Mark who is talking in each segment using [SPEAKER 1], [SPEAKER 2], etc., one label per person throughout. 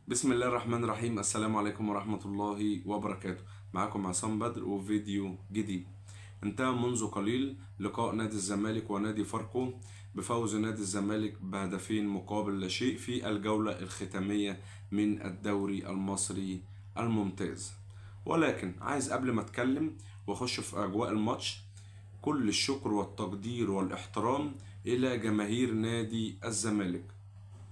[SPEAKER 1] بسم الله الرحمن الرحيم. السلام عليكم ورحمة الله وبركاته. معكم عصام بدر وفيديو جديد. انتهى منذ قليل لقاء نادي الزمالك ونادي فاركو بفوز نادي الزمالك بهدفين مقابل لا شيء في الجولة الختامية من الدوري المصري الممتاز. ولكن عايز قبل ما اتكلم واخش في اجواء الماتش، كل الشكر والتقدير والاحترام الى جماهير نادي الزمالك.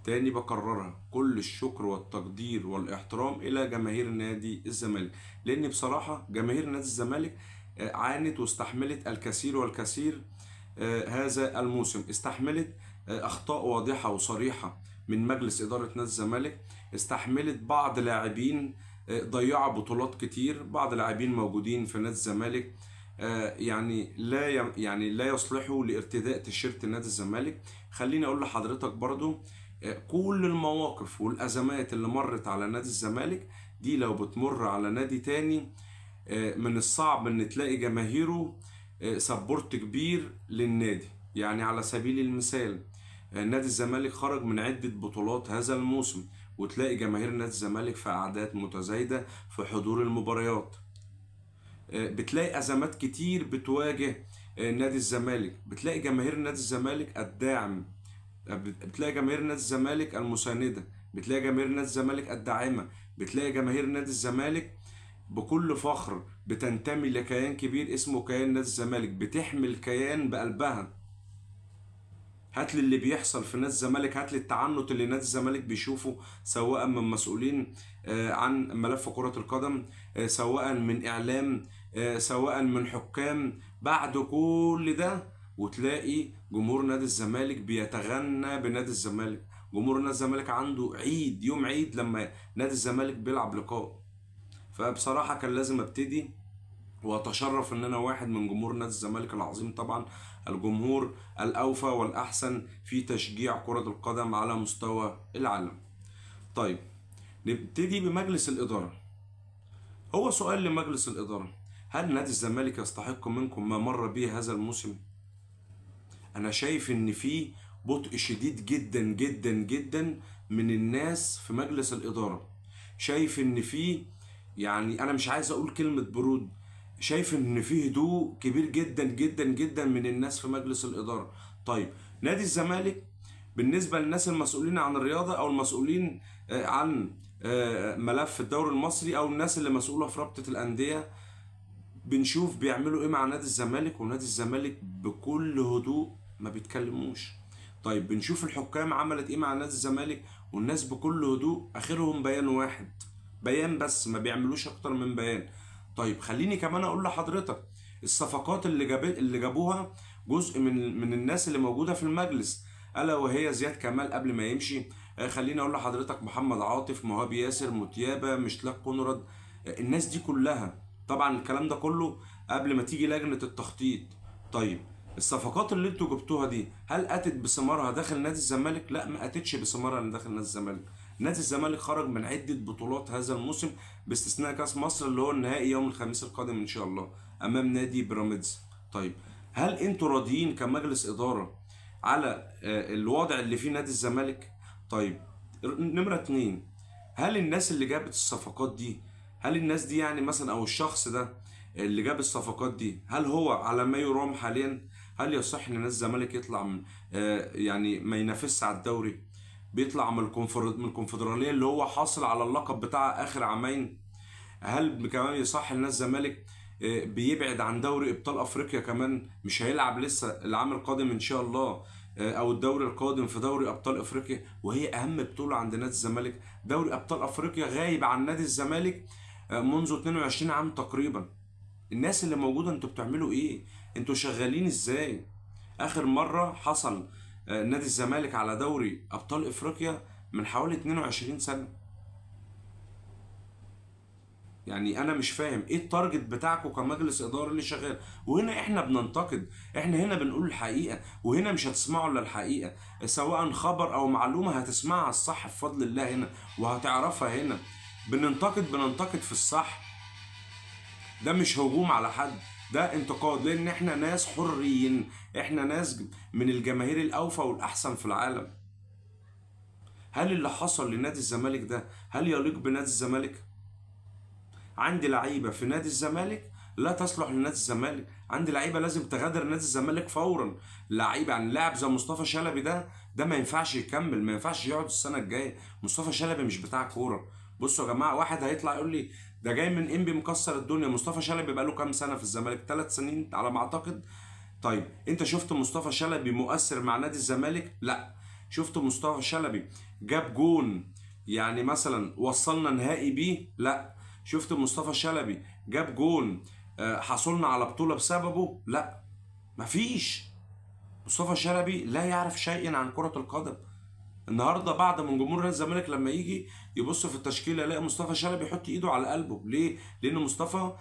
[SPEAKER 1] تاني بكررها، كل الشكر والتقدير والاحترام الى جماهير نادي الزمالك، لان بصراحة جماهير نادي الزمالك عانت واستحملت الكثير والكثير هذا الموسم. استحملت اخطاء واضحة وصريحة من مجلس ادارة نادي الزمالك، استحملت بعض لاعبين ضيعوا بطولات كتير، بعض لاعبين موجودين في نادي الزمالك يعني لا يصلحوا لارتداء تيشيرت نادي الزمالك. خليني اقول لحضرتك برضو، كل المواقف والازمات اللي مرت على نادي الزمالك دي لو بتمر على نادي تاني من الصعب ان تلاقي جماهيره support كبير للنادي. يعني على سبيل المثال، نادي الزمالك خرج من عدة بطولات هذا الموسم، وتلاقي جماهير نادي الزمالك في أعداد متزايدة في حضور المباريات. بتلاقي أزمات كتير بتواجه نادي الزمالك، بتلاقي جماهير نادي الزمالك الداعم، بتلاقي جماهير نادي الزمالك المساندة، بتلاقي جماهير نادي الزمالك الداعمة، بتلاقي جماهير نادي الزمالك بكل فخر بتنتمي لكيان كبير اسمه كيان نادي الزمالك، بتحمل كيان بقلبها. هات لي اللي بيحصل في نادي الزمالك، هات لي التعنت اللي نادي الزمالك بيشوفه، سواء من مسؤولين عن ملف كرة القدم، سواء من إعلام، سواء من حكام. بعد كل ده وتلاقي جمهور نادي الزمالك بيتغنى بنادي الزمالك. جمهور نادي الزمالك عنده عيد، يوم عيد لما نادي الزمالك بيلعب لقاء. فبصراحة كان لازم ابتدي واتشرف ان انا واحد من جمهور نادي الزمالك العظيم، طبعا الجمهور الاوفى والاحسن في تشجيع كرة القدم على مستوى العالم. طيب نبتدي بمجلس الادارة. هو سؤال لمجلس الادارة: هل نادي الزمالك يستحق منكم ما مر به هذا الموسم؟ انا شايف ان في بطء شديد جدا جدا جدا من الناس في مجلس الادارة. شايف ان في، يعني انا مش عايز اقول كلمة برود، شايف ان في هدوء كبير جدا جدا جدا من الناس في مجلس الادارة. طيب نادي الزمالك بالنسبة للناس المسؤولين عن الرياضة او المسؤولين عن ملف الدوري المصري او الناس اللي مسؤولة في رابطة الاندية، بنشوف بيعملوا ايه مع نادي الزمالك، ونادي الزمالك بكل هدوء ما بيتكلموش. طيب بنشوف الحكام عملت ايه مع نادي الزمالك، والناس بكل هدوء، اخرهم بيان واحد، بيان بس، ما بيعملوش اكتر من بيان. طيب خليني كمان اقول لحضرتك الصفقات اللي جابوها جزء من الناس اللي موجودة في المجلس، الا وهي زياد كمال قبل ما يمشي. خليني اقول لحضرتك محمد عاطف، مهاب ياسر، متيابة، مشلاك كونراد، الناس دي كلها. طبعا الكلام ده كله قبل ما تيجي لجنة التخطيط. طيب الصفقات اللي انتوا جبتوها دي هل اتت بثمارها داخل نادي الزمالك؟ لا، ما اتتش بثمارها داخل نادي الزمالك. نادي الزمالك خرج من عدة بطولات هذا الموسم باستثناء كاس مصر اللي هو النهائي يوم الخميس القادم ان شاء الله امام نادي بيراميدز. طيب هل انتوا راضيين كمجلس ادارة على الوضع اللي فيه نادي الزمالك؟ طيب نمرة 2، هل الناس اللي جابت الصفقات دي، هل الناس دي يعني مثلا او الشخص ده اللي جاب الصفقات دي، هل هو على ما يرام حاليا؟ هل يصح ان نادي الزمالك يطلع من يعني ما ينافسش على الدوري، بيطلع من الكونفدراليه اللي هو حاصل على اللقب بتاع اخر عامين؟ هل كمان يصح ان نادي الزمالك بيبعد عن دوري ابطال افريقيا، كمان مش هيلعب لسه العام القادم ان شاء الله، او الدوري القادم في دوري ابطال افريقيا، وهي اهم بطوله عند نادي الزمالك؟ دوري ابطال افريقيا غايب عن نادي الزمالك منذ 22 عام تقريبا. الناس اللي موجودة انتوا بتعملوا ايه؟ انتوا شغالين ازاي؟ اخر مرة حصل نادي الزمالك على دوري ابطال افريقيا من حوالي 22 سنة. يعني انا مش فاهم ايه ال target بتاعكم كمجلس ادارة اللي شغال. وهنا احنا بننتقد، احنا هنا بنقول الحقيقة، وهنا مش هتسمعوا الا الحقيقة، سواء خبر او معلومة هتسمعها الصح بفضل الله هنا وهتعرفها هنا. بننتقد في الصح، ده مش هجوم على حد، ده انتقاد، لان احنا ناس حريين، احنا ناس من الجماهير الاوفى والاحسن في العالم. هل اللي حصل لنادي الزمالك ده هل يليق بنادي الزمالك؟ عندي لعيبة في نادي الزمالك لا تصلح لنادي الزمالك، عندي لعيبة لازم تغادر نادي الزمالك فورا. لعيبة يعني لاعب زي مصطفى شلبي ده ما ينفعش يكمل، ما ينفعش يقعد السنة الجاية. مصطفى شلبي مش بتاع كورة. بصوا يا جماعة، واحد هيطلع يقول لي ده جاي من انبي مكسر الدنيا. مصطفى شلبي بقاله كام سنة في الزمالك؟ 3 سنين على ما اعتقد. طيب انت شفت مصطفى شلبي مؤثر مع نادي الزمالك؟ لا. شفت مصطفى شلبي جاب جون يعني مثلا وصلنا نهائي بيه؟ لا. شفت مصطفى شلبي جاب جون حصلنا على بطولة بسببه؟ لا، مفيش. مصطفى شلبي لا يعرف شيئا عن كرة القدم. النهارده بعد من جمهور نادي الزمالك لما يجي يبص في التشكيلة يلاقي مصطفى شلبي يحط ايده على قلبه. ليه؟ لان مصطفى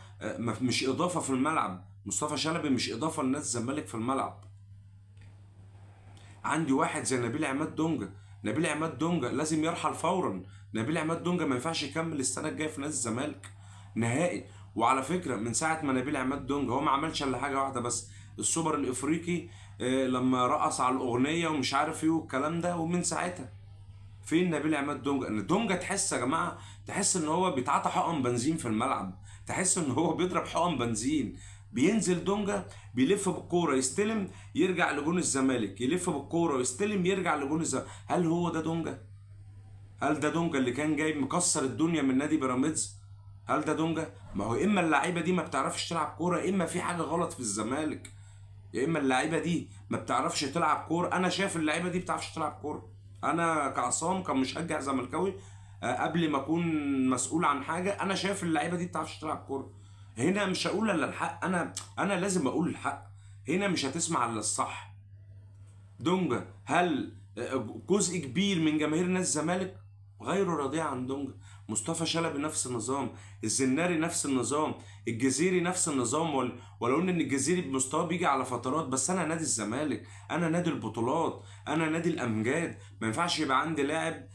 [SPEAKER 1] مش اضافه في الملعب، مصطفى شلبي مش اضافه لنادي الزمالك في الملعب. عندي واحد زي نبيل عماد دونجا، نبيل عماد دونجا لازم يرحل فورا. نبيل عماد دونجا ما ينفعش يكمل السنة الجاية في نادي الزمالك نهائي. وعلى فكرة من ساعة ما نبيل عماد دونجا هو ما عملش الا حاجة واحدة بس، السوبر الافريقي لما رقص على الاغنية ومش عارف ايه والكلام ده، ومن ساعتها فين نبيل عماد دونجا؟ ان دونجا تحس يا جماعة، تحس ان هو بيتعاطى حقن بنزين في الملعب، تحس ان هو بيضرب حقن بنزين. بينزل دونجا بيلف بالكورة يستلم يرجع لجون الزمالك، يلف بالكورة ويستلم يرجع لجون الزمالك. هل هو ده دونجا؟ هل ده دونجا اللي كان جاي مكسر الدنيا من نادي بيراميدز؟ هل ده دونجا؟ ما هو اما اللعيبة دي ما بتعرفش تلعب كورة، اما في حاجة غلط في الزمالك، يا اما اللعيبة دي ما بتعرفش تلعب كورة. انا شايف اللعيبة دي بتعرفش تلعب كورة. انا كعصام كمشجع زملكاوي قبل ما اكون مسؤول عن حاجة، انا شايف اللعيبة دي بتعرفش تلعب كورة. هنا مش هقول الا الحق، انا لازم اقول الحق. هنا مش هتسمع الا الصح. دونجا هل جزء كبير من جماهير نادي الزمالك غير راضية عن دونجا؟ مصطفى شلبي نفس النظام، الزناري نفس النظام، الجزيري نفس النظام. ولو ان الجزيري بمستواه بيجي على فترات، بس انا نادي الزمالك، انا نادي البطولات، انا نادي الامجاد. ما ينفعش يبقى عندي لاعب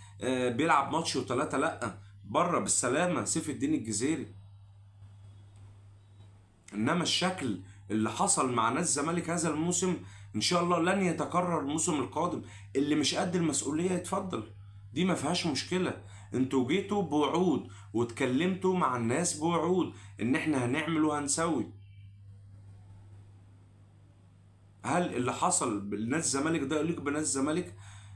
[SPEAKER 1] بيلعب ماتش وثلاثة لا بره بالسلامة سيف الدين الجزيري. انما الشكل اللي حصل مع نادي الزمالك هذا الموسم ان شاء الله لن يتكرر الموسم القادم. اللي مش قد المسؤولية يتفضل، دي ما فيهاش مشكلة. انتوا جيتوا بوعود واتكلمتوا مع الناس بوعود ان احنا هنعمل وهنسوي. هل اللي حصل لنادي الزمالك ده يليق بنادي الزمالك؟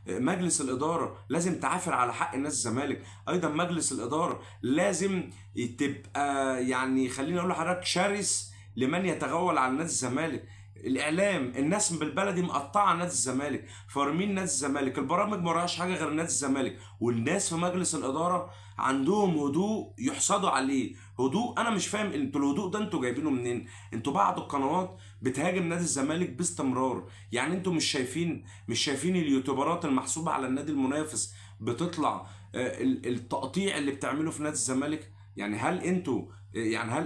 [SPEAKER 1] مجلس الإدارة لازم تعافر على حق نادي الزمالك. أيضا مجلس الإدارة لازم تبقى يعني خليني أقول لحضرتك شرس لمن يتغول على نادي الزمالك. الإعلام، الناس بالبلدي مقطعة نادي الزمالك، فارمين نادي الزمالك، البرامج ما وراهاش حاجة غير نادي الزمالك. والناس في مجلس الإدارة عندهم هدوء يحسدوا عليه، هدوء أنا مش فاهم انتوا الهدوء ده انتوا جايبينه منين؟ انتوا بعض القنوات بتهاجم نادي الزمالك باستمرار، يعني انتوا مش شايفين اليوتيوبرات المحسوبة على النادي المنافس بتطلع التقطيع اللي بتعمله في نادي الزمالك؟ يعني هل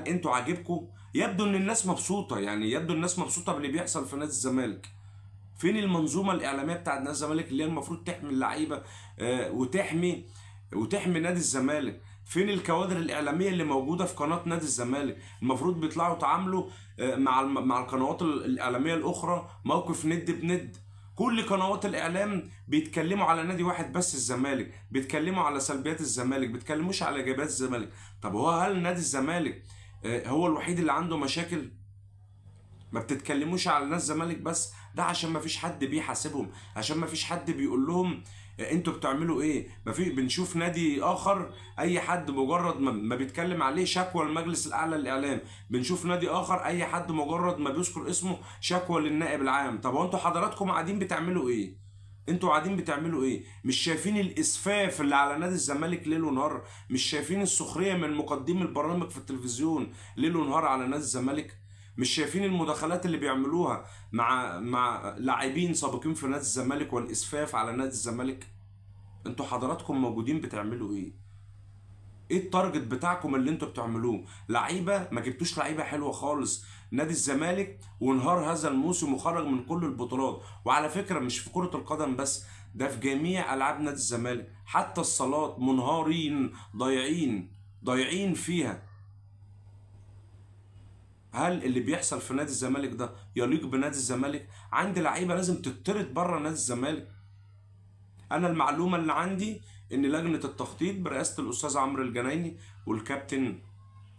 [SPEAKER 1] انتوا عاجبكم؟ يبدو ان الناس مبسوطة، يعني يبدو الناس مبسوطة باللي بيحصل في نادي الزمالك. فين المنظومة الاعلامية بتاعت نادي الزمالك اللي هي المفروض تحمي اللعيبة وتحمي نادي الزمالك؟ فين الكوادر الاعلامية اللي موجودة في قناة نادي الزمالك؟ المفروض بيطلعوا يتعاملوا مع القنوات الاعلامية الاخرى موقف ند بند. كل قنوات الاعلام بيتكلموا على نادي واحد بس، الزمالك، بيتكلموا على سلبيات الزمالك، بيتكلموش على ايجابيات الزمالك. طب هو هل نادي الزمالك هو الوحيد اللي عنده مشاكل؟ ما بتتكلموش على ناس الزمالك بس، ده عشان ما فيش حد بيحاسبهم، عشان ما فيش حد بيقول لهم انتوا بتعملوا ايه. ما في، بنشوف نادي اخر اي حد مجرد ما بيتكلم عليه شكوى للمجلس الاعلى للاعلام، بنشوف نادي اخر اي حد مجرد ما بيذكر اسمه شكوى للنائب العام. طب وانتوا حضراتكم قاعدين بتعملوا ايه؟ انتوا قاعدين بتعملوا ايه؟ مش شايفين الاسفاف اللي على نادي الزمالك ليل ونهار؟ مش شايفين السخرية من مقدمي البرامج في التلفزيون ليل ونهار على نادي الزمالك؟ مش شايفين المداخلات اللي بيعملوها مع لاعبين سابقين في نادي الزمالك والاسفاف على نادي الزمالك؟ انتوا حضراتكم موجودين بتعملوا ايه؟ ايه ال target بتاعكم اللي انتوا بتعملوه؟ لعيبة ما جبتوش لعيبة حلوة خالص. نادي الزمالك وانهار هذا الموسم وخرج من كل البطولات. وعلى فكرة مش في كره القدم بس، ده في جميع العاب نادي الزمالك، حتى الصالات منهارين ضايعين فيها. هل اللي بيحصل في نادي الزمالك ده يليق بنادي الزمالك؟ عندي لعيبة لازم تطرد بره نادي الزمالك. انا المعلومة اللي عندي ان لجنة التخطيط برئاسة الاستاذ عمرو الجنايني والكابتن،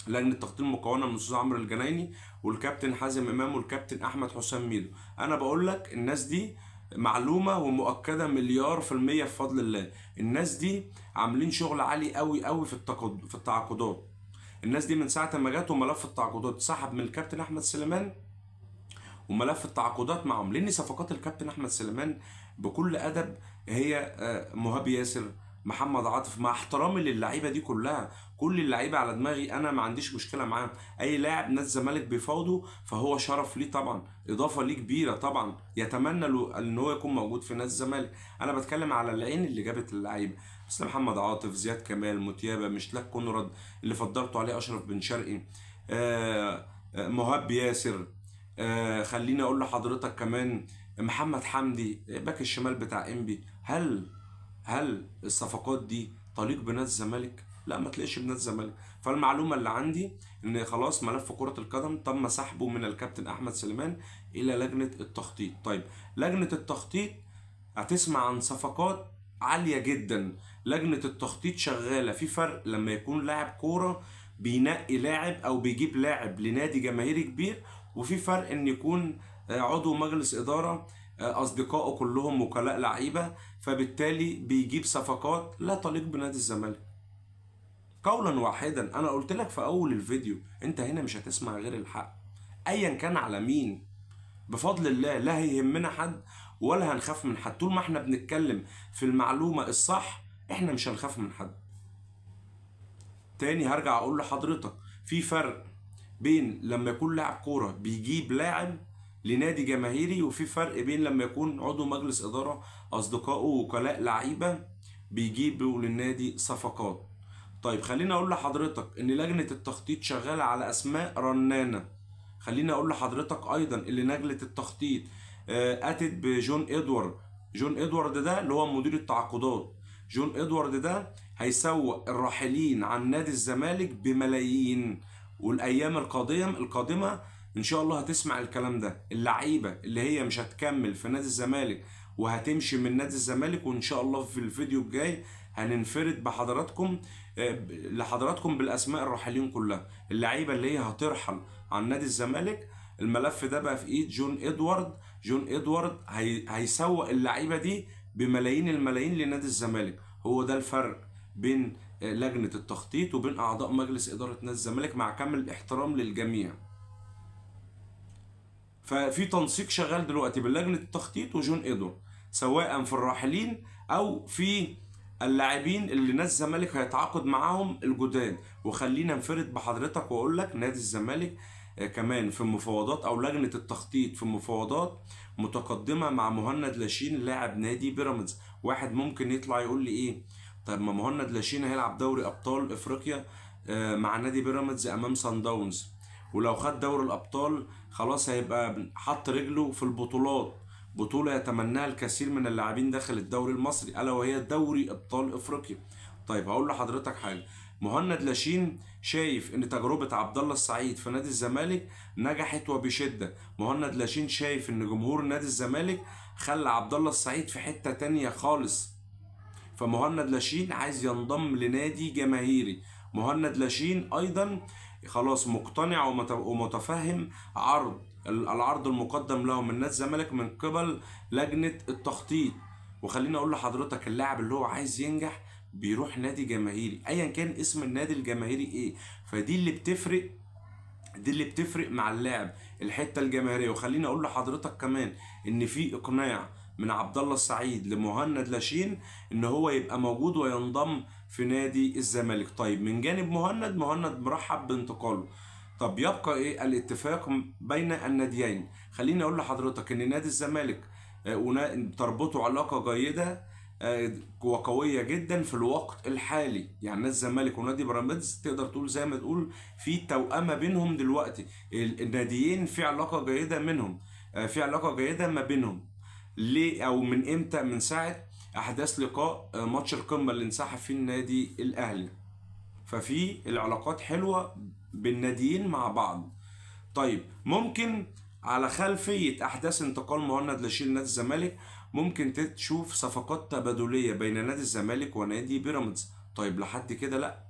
[SPEAKER 1] لجنة التخطيط المكونة من الاستاذ عمرو الجنايني والكابتن حازم امام والكابتن احمد حسام ميدو، انا بقول لك الناس دي معلومة ومؤكده 1,000,000,000% بفضل الله، الناس دي عاملين شغل عالي قوي قوي في التعاقدات. الناس دي من ساعة ما جت وملف التعاقدات اتسحب من الكابتن احمد سليمان وملف التعاقدات معهم، لان صفقات الكابتن احمد سليمان بكل ادب هي مهاب ياسر، محمد عاطف، مع احترامي للعيبة دي كلها، كل اللعيبة على دماغي، انا ما عنديش مشكلة معاهم، اي لاعب نادي الزمالك بيفاوضه فهو شرف ليه طبعا، اضافه ليه كبيرة طبعا، يتمنى له ان هو يكون موجود في نادي الزمالك. انا بتكلم على العين اللي جابت اللعيبة، مثل محمد عاطف، زياد كمال، متيابه، مشلاك كونراد اللي فضلته عليه اشرف بن شرقي، مهاب ياسر، خليني اقول لحضرتك كمان محمد حمدي باك الشمال بتاع انبي. هل الصفقات دي تليق بنادي الزمالك؟ لا، ما تليقش بنادي الزمالك. فالمعلومه اللي عندي ان خلاص ملف كره القدم تم سحبه من الكابتن احمد سليمان الى لجنة التخطيط. طيب لجنة التخطيط هتسمع عن صفقات عالية جدا، لجنة التخطيط شغالة. في فرق لما يكون لاعب كورة بينقي لاعب او بيجيب لاعب لنادي جماهيري كبير، وفي فرق ان يكون عضو مجلس ادارة اصدقائه كلهم وكلاء لعيبة، فبالتالي بيجيب صفقات لا تليق بنادي الزمالك. قولا واحدا، انا قلت لك في اول الفيديو انت هنا مش هتسمع غير الحق ايا كان على مين. بفضل الله لا هيهمنا حد ولا هنخاف من حد، طول ما احنا بنتكلم في المعلومة الصح احنا مش هنخاف من حد. تاني هرجع اقول لحضرتك في فرق بين لما يكون لاعب كورة بيجيب لاعب لنادي جماهيري، وفي فرق بين لما يكون عضو مجلس إدارة أصدقائه وكلاء لعيبة بيجيبوا للنادي صفقات. طيب خليني أقول لحضرتك إن لجنة التخطيط شغالة على أسماء رنانة. خليني أقول لحضرتك أيضا إن لجنة التخطيط أتت بجون إدوارد. جون إدوارد ده اللي هو مدير التعاقدات. جون إدوارد ده هيسوق الراحلين عن نادي الزمالك بملايين، والأيام القادمة إن شاء الله هتسمع الكلام ده. اللعيبة اللي هي مش هتكمل في نادي الزمالك وهتمشي من نادي الزمالك، وإن شاء الله في الفيديو الجاي هننفرد لحضراتكم بالأسماء الراحلين كلها، اللعيبة اللي هي هترحل عن نادي الزمالك. الملف ده بقى في إيد جون إدوارد. جون إدوارد هيسوق اللعيبة دي بملايين الملايين لنادي الزمالك. هو ده الفرق بين لجنة التخطيط وبين أعضاء مجلس إدارة نادي الزمالك، مع كامل الاحترام للجميع. ففي تنسيق شغال دلوقتي بين لجنة التخطيط وجون إدوارد، سواء في الراحلين أو في اللاعبين اللي نادي الزمالك هيتعاقد معاهم الجداد. وخلينا نفرد بحضرتك وأقول لك نادي الزمالك كمان في مفاوضات، أو لجنة التخطيط في مفاوضات متقدمة مع مهند لاشين لاعب نادي بيراميدز. واحد ممكن يطلع يقول لي إيه، طيب ما مهند لاشين هيلعب دوري أبطال إفريقيا مع نادي بيراميدز أمام سان داونز، ولو خد دوري الأبطال خلاص هيبقى حط رجله في البطولات، بطولة يتمناها الكثير من اللاعبين داخل الدوري المصري، ألا وهي دوري أبطال إفريقيا. طيب هقول لحضرتك حاجة، مهند لاشين شايف إن تجربة عبد الله السعيد في نادي الزمالك نجحت وبشدة. مهند لاشين شايف إن جمهور نادي الزمالك خلى عبد الله السعيد في حتة تانية خالص، فمهند لاشين عايز ينضم لنادي جماهيري. مهند لاشين أيضا خلاص مقتنع ومتفهم العرض المقدم له من نادي الزمالك من قبل لجنة التخطيط. وخليني أقول لحضرتك اللاعب اللي هو عايز ينجح بيروح نادي جماهيري أيا كان اسم النادي الجماهيري إيه، فدي اللي بتفرق، دي اللي بتفرق مع اللاعب، الحتة الجماهيرية. وخليني أقول لحضرتك كمان إن في إقناع من عبد الله السعيد لمهند لاشين إن هو يبقى موجود وينضم في نادي الزمالك. طيب من جانب مهند، مهند مرحب بانتقاله. طب يبقى إيه الاتفاق بين الناديين؟ خليني أقول لحضرتك إن نادي الزمالك تربطه علاقة جيدة وقوية جدا في الوقت الحالي. يعني نادي الزمالك ونادي بيراميدز تقدر تقول زي ما تقول في توأمة بينهم دلوقتي، الناديين في علاقة جيدة منهم، في علاقة جيدة ما بينهم. ليه أو من إمتى؟ من ساعة أحداث لقاء ماتش القمة اللي انسحب فيه النادي الأهلي، ففي العلاقات حلوة بالناديين مع بعض. طيب ممكن على خلفية أحداث انتقال مهند لاشين لنادي الزمالك ممكن تشوف صفقات تبادلية بين نادي الزمالك ونادي بيراميدز. طيب لحد كده لا،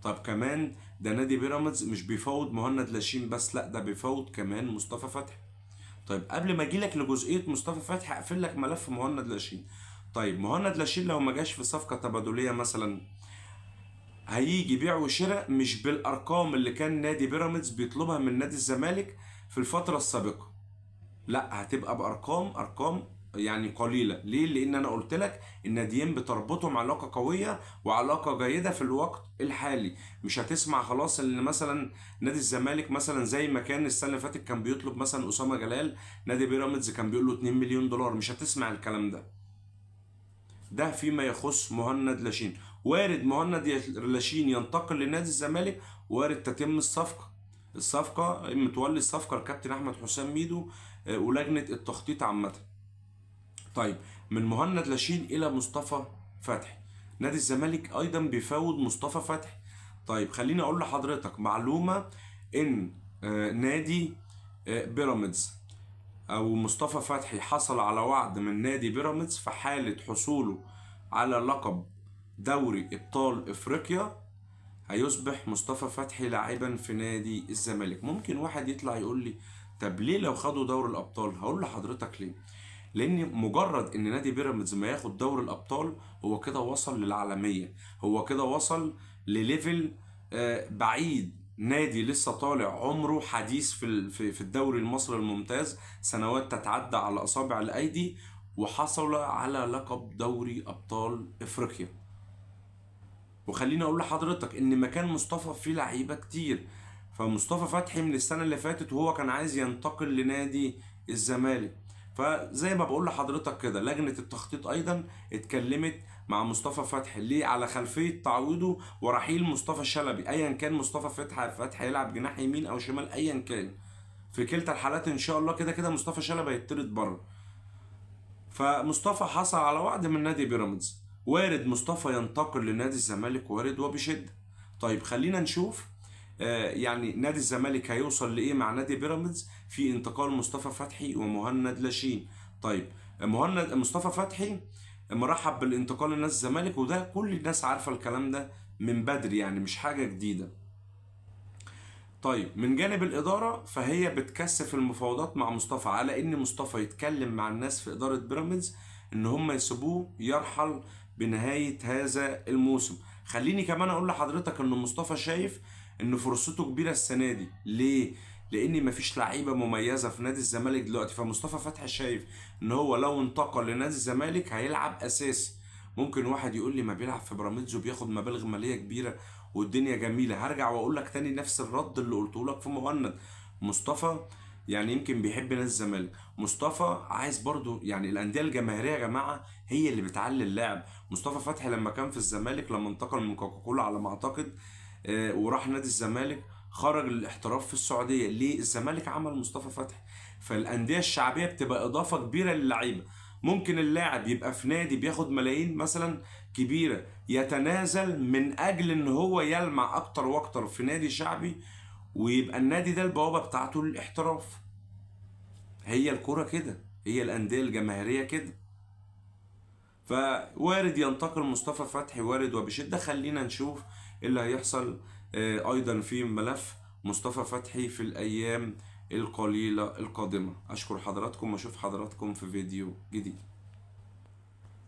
[SPEAKER 1] طب كمان ده نادي بيراميدز مش بيفاوض مهند لاشين بس، لا ده بيفاوض كمان مصطفى فتحي. طيب قبل ما اجيلك لجزئية مصطفى فتحي هقفل لك ملف مهند لاشين. طيب مهند لاشين لو ما جاش في صفقة تبادلية مثلا، هيجي بيع وشراء مش بالارقام اللي كان نادي بيراميدز بيطلبها من نادي الزمالك في الفترة السابقة، لا هتبقى بارقام ارقام يعني قليلة. ليه؟ لان انا قلت لك الناديين بتربطهم علاقة قوية وعلاقة جيدة في الوقت الحالي. مش هتسمع خلاص ان مثلا نادي الزمالك مثلا زي ما كان السنة اللي فاتت كان بيطلب مثلا أسامة جلال، نادي بيراميدز كان بيقول له 2 مليون دولار، مش هتسمع الكلام ده. ده فيما يخص مهند لاشين. وارد مهند لاشين ينتقل لنادي الزمالك، وارد تتم الصفقة. الصفقة متولي الصفقة الكابتن أحمد حسام ميدو ولجنة التخطيط عامة. طيب من مهند لاشين إلى مصطفى فتحي، نادي الزمالك أيضا بيفاوض مصطفى فتحي. طيب خليني أقول لحضرتك معلومة إن نادي بيراميدز أو مصطفى فتحي حصل على وعد من نادي بيراميدز في حالة حصوله على لقب دوري ابطال افريقيا هيصبح مصطفى فتحي لاعبا في نادي الزمالك. ممكن واحد يطلع يقول لي طب ليه لو خدوا دوري الابطال؟ هقول لحضرتك ليه. لان مجرد ان نادي بيراميدز ما ياخد دوري الابطال هو كده وصل للعالمية، هو كده وصل لل level بعيد. نادي لسه طالع عمره حديث في الدوري المصري الممتاز، سنوات تتعدى على اصابع الايدي، وحصل على لقب دوري ابطال افريقيا. وخليني اقول لحضرتك ان مكان مصطفى فيه لعيبة كتير، فمصطفى فتحي من السنة اللي فاتت وهو كان عايز ينتقل لنادي الزمالك. فزي ما بقول لحضرتك كده لجنة التخطيط ايضا اتكلمت مع مصطفى فتحي ليه على خلفية تعويضه ورحيل مصطفى شلبي. ايا كان مصطفى فتحي يلعب جناح يمين او شمال، ايا كان في كلتا الحالات ان شاء الله كده كده مصطفى شلبي هيطرد بره. فمصطفى حصل على وعد من نادي بيراميدز، وارد مصطفى ينتقل لنادي الزمالك، وارد وبشدة. طيب خلينا نشوف يعني نادي الزمالك هيوصل لايه مع نادي بيراميدز في انتقال مصطفى فتحي ومهند لاشين. طيب مصطفى فتحي مرحب بالانتقال لنادي الزمالك، وده كل الناس عارفه الكلام ده من بدري، يعني مش حاجة جديدة. طيب من جانب الادارة فهي بتكثف المفاوضات مع مصطفى على ان مصطفى يتكلم مع الناس في ادارة بيراميدز ان هم يسيبوه يرحل بنهاية هذا الموسم. خليني كمان اقول لحضرتك ان مصطفى شايف ان فرصته كبيرة السنة دي. ليه؟ لان مفيش لعيبة مميزة في نادي الزمالك دلوقتي، فمصطفى فتحي شايف ان هو لو انتقل لنادي الزمالك هيلعب اساسي. ممكن واحد يقول لي ما بيلعب في بيراميدز وبياخد مبالغ ماليه كبيرة والدنيا جميلة. هرجع واقول لك تاني نفس الرد اللي قلته لك في مهند. مصطفى يعني يمكن بيحب نادي الزمالك، مصطفى عايز برضو، يعني الاندية الجماهيرية يا جماعة هي اللي بتعلي اللاعب. مصطفى فتحي لما كان في الزمالك، لما انتقل من كوكاكولا على ما اعتقد وراح نادي الزمالك، خرج للاحتراف في السعودية. ليه؟ الزمالك عمل مصطفى فتحي. فالانديه الشعبية بتبقى اضافه كبيرة للعيبة. ممكن اللاعب يبقى في نادي بياخد ملايين مثلا كبيرة، يتنازل من اجل ان هو يلمع اكتر واكتر في نادي شعبي، ويبقى النادي ده البوابة بتاعته للاحتراف. هي الكورة كده، هي الاندية الجماهيرية كده. فوارد ينتقل مصطفى فتحي، وارد وبشدة. خلينا نشوف اللي هيحصل ايضا في ملف مصطفى فتحي في الايام القليلة القادمة. اشكر حضراتكم واشوف حضراتكم في فيديو جديد.